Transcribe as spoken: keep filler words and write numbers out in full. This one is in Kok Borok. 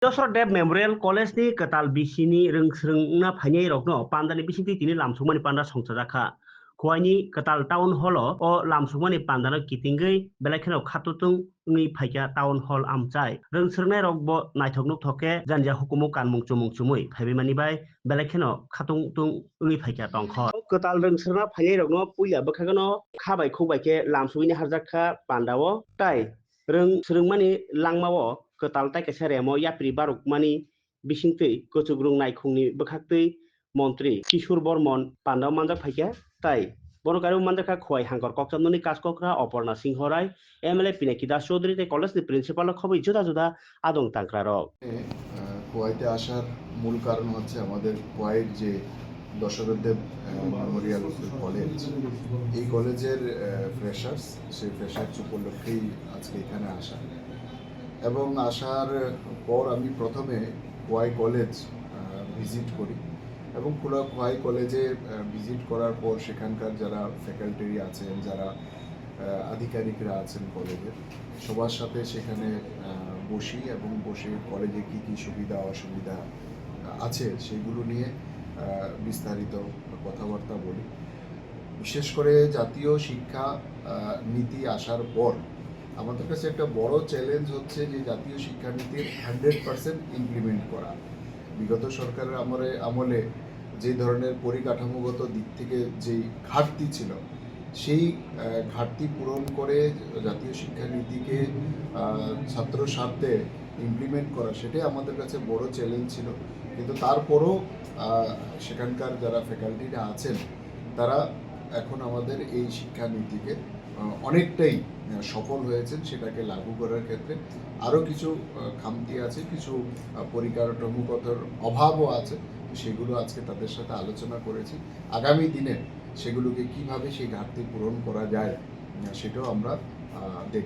Josro Dev Memorial College ni kwtal bisini rwngsrwng wngna phainai rokno pandani bisingtwi tini lamsukmani panda songchajak kha. Khowai ni kwtal town hall o, o lamsukmani pandano kitingwi belai kheno khatungtung wngwi phaikha town hall amchai. Rwngsrwngnai rok bo naithok nukthok khe janja hukumu kanmung chumung chumui phaibaimani bai belai kheno khatungtung wngwi phaikha tongkha. Kwtal rwngsrwngna phainai rokno puila bwkhagano kha bai khuk bai khe lamsugwini harjak kha pandao. Tai rwng swrwngmani langmao kwtal tai kaisa remo yapri barukmani bisingtwi kwchwk rwng naikhungni bwkhaktwi montri Kishore Bormon pandao manjak phaikha, tai bono kariui manjak kha Khowai Hangkor Kokchamnani Kaskokra Oporna Singho Rai, M L A Pinaki Das Chaudhary tei college ni principal rok khobwi juda juda adong tangkrarok. আহ, খোয়াইতে আসার মূল কারণ হচ্ছে আমাদের খোয়াইর যে দশরথদেব, আহ, Memorial college, এই কলেজের, আহ, ফ্রেশার্স, সেই ফ্রেশার্স উপলক্ষেই আজকে এখানে আসা। এবং আসার পর আমি প্রথমে খোয়াই কলেজ, আহ, ভিজিট করি এবং খোলা-, খোয়াই কলেজে, আহ, ভিজিট করার পর সেখানকার যারা ফ্যাকাল্টি আছেন, যারা, আহ, আধিকারিকরা আছেন কলেজের, সবার সাথে সেখানে, আহ, বসি এবং বসে কলেজে কী কী সুবিধা অসুবিধা, আহ, আছে সেগুলো নিয়ে, আহ, বিস্তারিত কথাবার্তা বলি। বিশেষ করে জাতীয় শিক্ষা, আহ, নীতি আসার পর আমাদের কাছে একটা বড় চ্যালেঞ্জ হচ্ছে যে জাতীয় শিক্ষানীতির হান্ড্রেড পার্সেন্ট ইমপ্লিমেন্ট করা। বিগত সরকারের আমলে, আমলে যে ধরনের পরিকাঠামোগত দিক থেকে যেই ঘাটতি ছিল, সেই, আহ, ঘাটতি পূরণ করে জাতীয় শিক্ষানীতিকে, আহ, ছাত্র স্বার্থে ইমপ্লিমেন্ট করা, সেটাই আমাদের কাছে বড় চ্যালেঞ্জ ছিল। কিন্তু তারপরও, আহ, সেখানকার যারা ফ্যাকাল্টিরা আছেন, তারা এখন আমাদের এই শিক্ষানীতিকে, আহ, অনেকটাই, আহ, সফল হয়েছেন সেটাকে লাগু করার ক্ষেত্রে। আরও কিছু, আহ, খামতি আছে, কিছু, আহ, পরিকাঠামোগতর অভাবও আছে, সেগুলো আজকে তাদের সাথে আলোচনা করেছি। আগামী দিনে সেগুলোকে কিভাবে সেই ঘাটতি পূরণ করা যায়, আহ, সেটাও আমরা, আহ, দেখব।